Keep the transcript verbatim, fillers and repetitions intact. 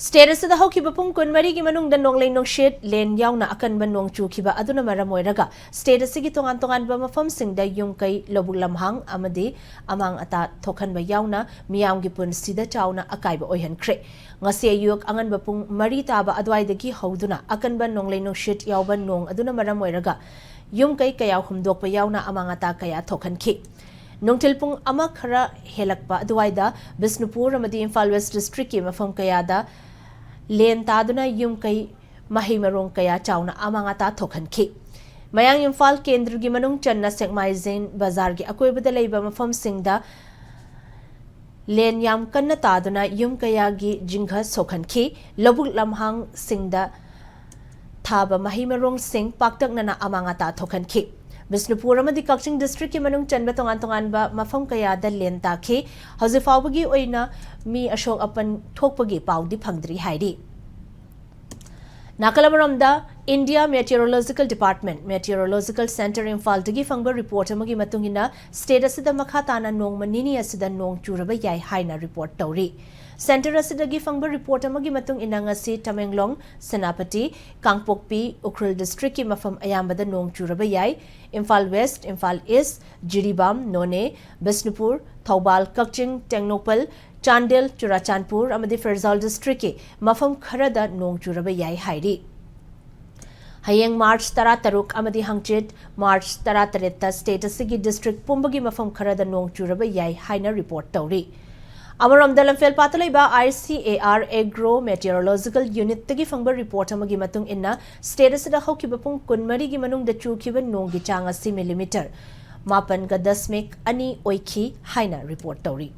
State ꯑꯁꯤꯗ ꯍꯧꯈꯤꯕ ꯄꯨꯡ ꯀꯨꯟꯃꯔꯤꯒꯤ ꯃꯅꯨꯡꯗ ꯅꯣꯡꯂꯩ ꯅꯨꯡꯁꯤꯠ, ꯂꯦꯟ ꯌꯥꯎꯅ ꯑꯀꯟꯕ ꯅꯣꯡ ꯆꯨꯈꯤꯕ ꯑꯗꯨꯅ ꯃꯔꯝ ꯑꯣꯏꯔꯒ state ꯑꯁꯤꯒꯤ ꯇꯣꯉꯥꯟ ꯇꯣꯉꯥꯟꯕ ꯃꯐꯝꯁꯤꯡꯗ ꯌꯨꯝ ꯀꯩ, ꯂꯧꯕꯨꯛ ꯂꯝꯍꯥꯡ ꯑꯃꯗꯤ ꯑꯃꯥꯡ ꯑꯇꯥ ꯊꯣꯛꯍꯟꯕ ꯌꯥꯎꯅ ꯃꯤꯌꯥꯝꯒꯤ ꯄꯨꯟꯁꯤꯗ ꯆꯥꯎꯅ ꯑꯀꯥꯏꯕ ꯑꯣꯏꯍꯟꯈ꯭ꯔꯦ꯫ ꯉꯁꯤ ꯑꯌꯨꯛ ꯑꯉꯟꯕ ꯄꯨꯡ ꯃꯔꯤ ꯇꯥꯕ ꯑꯗꯨꯋꯥꯏꯗꯒꯤ ꯍꯧꯗꯨꯅ ꯑꯀꯟꯕ ꯅꯣꯡꯂꯩ ꯅꯨꯡꯁꯤꯠ ꯌꯥꯎꯕ ꯅꯣꯡ ꯑꯗꯨꯅ ꯃꯔꯝ ꯑꯣꯏꯔꯒ ꯌꯨꯝ ꯀꯩ ꯀꯌꯥ ꯍꯨꯝꯗꯣꯛꯄ ꯌꯥꯎꯅ ꯑꯃꯥꯡ ꯑꯇꯥ ꯀꯌꯥ ꯊꯣꯛꯍꯟꯈꯤ꯫ ꯅꯨꯡꯊꯤꯜ ꯄꯨꯡ ꯑꯃ ꯈꯔ ꯍꯦꯜꯂꯛꯄ ꯑꯗꯨꯋꯥꯏꯗ ꯕꯤꯁꯅꯨꯄꯨꯔ ꯑꯃꯗꯤ ꯏꯝꯐꯥꯜ West district ꯀꯤ ꯃꯐꯝ ꯀꯌꯥꯗ ꯂꯦꯟ ꯇꯥꯗꯨꯅ ꯌꯨꯝ ꯀꯩ, ꯃꯍꯩ ꯃꯔꯣꯡ ꯀꯌꯥ ꯆꯥꯎꯅ ꯑꯃꯥꯡ ꯑꯇꯥ ꯊꯣꯛꯍꯟꯈꯤ꯫ ꯃꯌꯥꯡ ꯏꯝꯐꯥꯜ ꯀꯦꯟꯗ꯭ꯔꯒꯤ ꯃꯅꯨꯡ ꯆꯟꯅ ꯁꯦꯛꯃꯥꯏꯖꯤꯡ ꯕꯖꯥꯔꯒꯤ ꯑꯀꯣꯏꯕꯗ ꯂꯩꯕ ꯃꯐꯝꯁꯤꯡꯗ ꯂꯦꯟ ꯌꯥꯝ ꯀꯟꯅ ꯇꯥꯗꯨꯅ ꯌꯨꯝ ꯀꯌꯥꯒꯤ ꯖꯤꯡꯒ ꯁꯣꯛꯍꯟꯈꯤ꯫ ꯂꯧꯕꯨꯛ ꯂꯝꯍꯥꯡꯁꯤꯡꯗ ꯊꯥꯕ ꯃꯍꯩ ꯃꯔꯣꯡꯁꯤꯡ ꯄꯥꯛꯇꯛꯅꯅ ꯑꯃꯥꯡ ꯑꯇꯥ ꯊꯣꯛꯍꯟꯈꯤ꯫ ꯕꯤꯁꯅꯨꯄꯨꯔ ꯑꯃꯗꯤ ꯀꯛꯆꯤꯡ district ꯀꯤ ꯃꯅꯨꯡ ꯆꯟꯕ ꯇꯣꯉꯥꯟ ꯇꯣꯉꯥꯟꯕ ꯃꯐꯝ ꯀꯌꯥꯗ ꯂꯦꯟ ꯇꯥꯈꯤ꯫ ꯍꯧꯖꯤꯛ ꯐꯥꯎꯕꯒꯤ ꯑꯣꯏꯅ ꯃꯤ ꯑꯁꯣꯛ ꯑꯄꯟ ꯊꯣꯛꯄꯒꯤ ꯄꯥꯎꯗꯤ ꯐꯪꯗ꯭ꯔꯤ ꯍꯥꯏꯔꯤ꯫ ꯅꯥꯀꯜ ꯑꯃꯔꯣꯝꯗ, India Meteorological Department, Meteorological Centre ꯏꯝꯐꯥꯜꯗꯒꯤ ꯐꯪꯕ report ꯑꯃꯒꯤ ꯃꯇꯨꯡ ꯏꯟꯅ, state ꯑꯁꯤꯗ ꯃꯈꯥ ꯇꯥꯅ ꯅꯣꯡꯃ ꯅꯤꯅꯤ ꯑꯁꯤꯗ ꯅꯣꯡ ꯆꯨꯔꯕ ꯌꯥꯏ ꯍꯥꯏꯅ report ꯇꯧꯔꯤ꯫ Centre ꯑꯁꯤꯗꯒꯤ ꯐꯪꯕ report ꯑꯃꯒꯤ ꯃꯇꯨꯡ ꯏꯟꯅ, ꯉꯁꯤ ꯇꯃꯦꯡꯂꯣꯡ, ꯁꯦꯅꯥꯄꯇꯤ, ꯀꯥꯡꯄꯣꯛꯄꯤ, ꯎꯈ꯭ꯔꯨꯜ district ꯀꯤ ꯃꯐꯝ ꯑꯌꯥꯝꯕꯗ ꯅꯣꯡ ꯆꯨꯔꯕ ꯌꯥꯏ꯫ ꯏꯝꯐꯥꯜ West, ꯏꯝꯐꯥꯜ East, ꯖꯤꯔꯤꯕꯥꯝ, ꯅꯣꯅꯦ, ꯕꯤꯁꯅꯨꯄꯨꯔ, ꯊꯧꯕꯥꯜ, ꯀꯛꯆꯤꯡ, ꯇꯦꯡꯅꯧꯄꯜ, ꯆꯥꯟꯗꯦꯜ, ꯆꯨꯔꯥꯆꯥꯟꯄꯨꯔ ꯑꯃꯗꯤ ꯐꯤꯔꯖꯥꯜ district ꯀꯤ ꯃꯐꯝ ꯈꯔꯗ ꯅꯣꯡ ꯆꯨꯔꯕ ꯌꯥꯏ ꯍꯥꯏꯔꯤ꯫ ꯍꯌꯦꯡ March ꯇꯔꯥꯇꯔꯨꯛ ꯑꯃꯗꯤ ꯍꯪꯆꯤꯠ March ꯇꯔꯥꯇꯔꯦꯠꯇ state ꯑꯁꯤꯒꯤ district ꯄꯨꯝꯕꯒꯤ ꯃꯐꯝ ꯈꯔꯗ ꯅꯣꯡ ꯆꯨꯔꯕ ꯌꯥꯏ ꯍꯥꯏꯅ report ꯇꯧꯔꯤ꯫ ꯑꯃꯔꯣꯝꯗ, ꯂꯝꯐꯦꯜꯄꯥꯠꯇ ꯂꯩꯕ I C A R Agro Meteorological Unit ꯇꯒꯤ ꯐꯪꯕ report ꯑꯃꯒꯤ ꯃꯇꯨꯡ ꯏꯟꯅ, state ꯑꯁꯤꯗ ꯍꯧꯈꯤꯕ ꯄꯨꯡ ꯀꯨꯟꯃꯔꯤꯒꯤ ꯃꯅꯨꯡꯗ ꯆꯨꯈꯤꯕ ꯅꯣꯡꯒꯤ ꯆꯥꯡ ꯑꯁꯤ millimeter ꯃꯥꯄꯟꯒ ꯗꯁꯃꯤꯛ ꯑꯅꯤ ꯑꯣꯏꯈꯤ ꯍꯥꯏꯅ report ꯇꯧꯔꯤ꯫